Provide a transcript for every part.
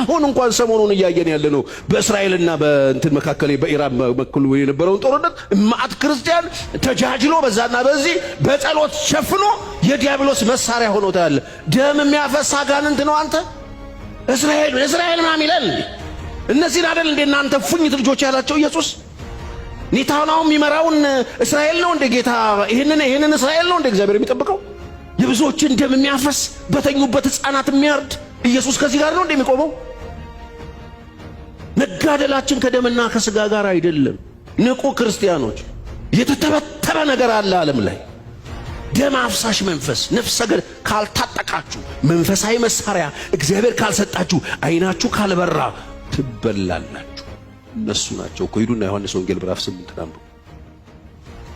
አሁን እንኳን ሰሞኑን እያየን ያለ ነው። በእስራኤልና በእንትን መካከል በኢራን በኩል የነበረውን ጦርነት ማአት ክርስቲያን ተጃጅሎ በዛና በዚህ በጸሎት ሸፍኖ የዲያብሎስ መሳሪያ ሆኖ ታያለ። ደም የሚያፈስ አጋንንት ነው። አንተ እስራኤል እስራኤል ምናምን ይላል እንዴ? እነዚህን አይደል እንዴ እናንተ ፉኝት ልጆች ያላቸው ኢየሱስ? ኔታንያሁ የሚመራውን እስራኤል ነው እንደ ጌታ? ይህንን እስራኤል ነው እንደ እግዚአብሔር የሚጠብቀው? የብዙዎችን ደም የሚያፈስ፣ በተኙበት ሕፃናት የሚያርድ ኢየሱስ ከዚህ ጋር ነው እንደሚቆመው? መጋደላችን ከደምና ከስጋ ጋር አይደለም። ንቁ ክርስቲያኖች፣ የተተበተበ ነገር አለ ዓለም ላይ፣ ደም አፍሳሽ መንፈስ፣ ነፍሰ ገዳይ። ካልታጠቃችሁ፣ መንፈሳዊ መሳሪያ እግዚአብሔር ካልሰጣችሁ፣ አይናችሁ ካልበራ ትበላላችሁ። እነሱ ናቸው እኮ። ሂዱና ዮሐንስ ወንጌል ምዕራፍ 8 አንብቡ።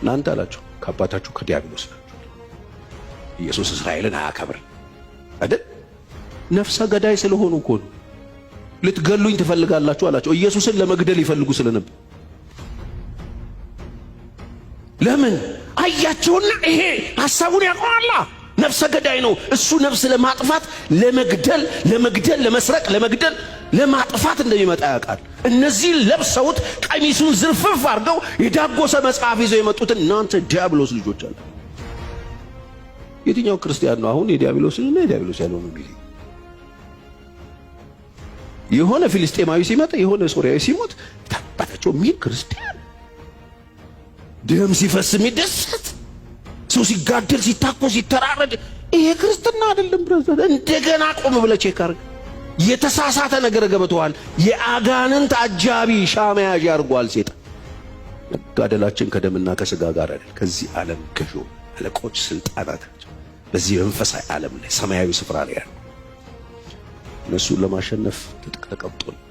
እናንተ አላቸው ከአባታችሁ ከዲያብሎስ ናችሁ። ኢየሱስ እስራኤልን አያከብር አይደል? ነፍሰ ገዳይ ስለሆኑ እኮ ነው። ልትገሉኝ ትፈልጋላችሁ አላቸው። ኢየሱስን ለመግደል ይፈልጉ ስለነበር ለምን አያቸውና፣ ይሄ ሐሳቡን ያውቀዋላ። ነፍሰ ገዳይ ነው እሱ። ነፍስ ለማጥፋት፣ ለመግደል፣ ለመግደል፣ ለመስረቅ፣ ለመግደል፣ ለማጥፋት እንደሚመጣ ያውቃል። እነዚህ ለብሰውት ቀሚሱን ዝርፍፍ አድርገው የዳጎሰ መጽሐፍ ይዘው የመጡትን እናንተ ዲያብሎስ ልጆች አለ። የትኛው ክርስቲያን ነው አሁን የዲያብሎስንና የዲያብሎስ ያልሆነ የሚል? የሆነ ፊልስጤማዊ ሲመጣ፣ የሆነ ሶሪያዊ ሲሞት ታባታቸው የሚል ክርስቲያን፣ ደም ሲፈስ የሚደሰት ሰው፣ ሲጋደል፣ ሲታኮስ፣ ሲተራረድ፣ ይሄ ክርስትና አይደለም። Brother፣ እንደገና ቆም ብለህ check አድርግ። የተሳሳተ ነገር ገብተዋል። የአጋንንት አጃቢ ሻማ ያዥ አድርጓል ሴጣን። መጋደላችን ከደምና ከስጋ ጋር አይደል፣ ከዚህ ዓለም ገዢ አለቆች፣ ስልጣናት ናቸው። በዚህ መንፈሳዊ ዓለም ላይ ሰማያዊ ስፍራ ላይ ያሉ እነሱን ለማሸነፍ ትጥቅ ተቀምጦልናል።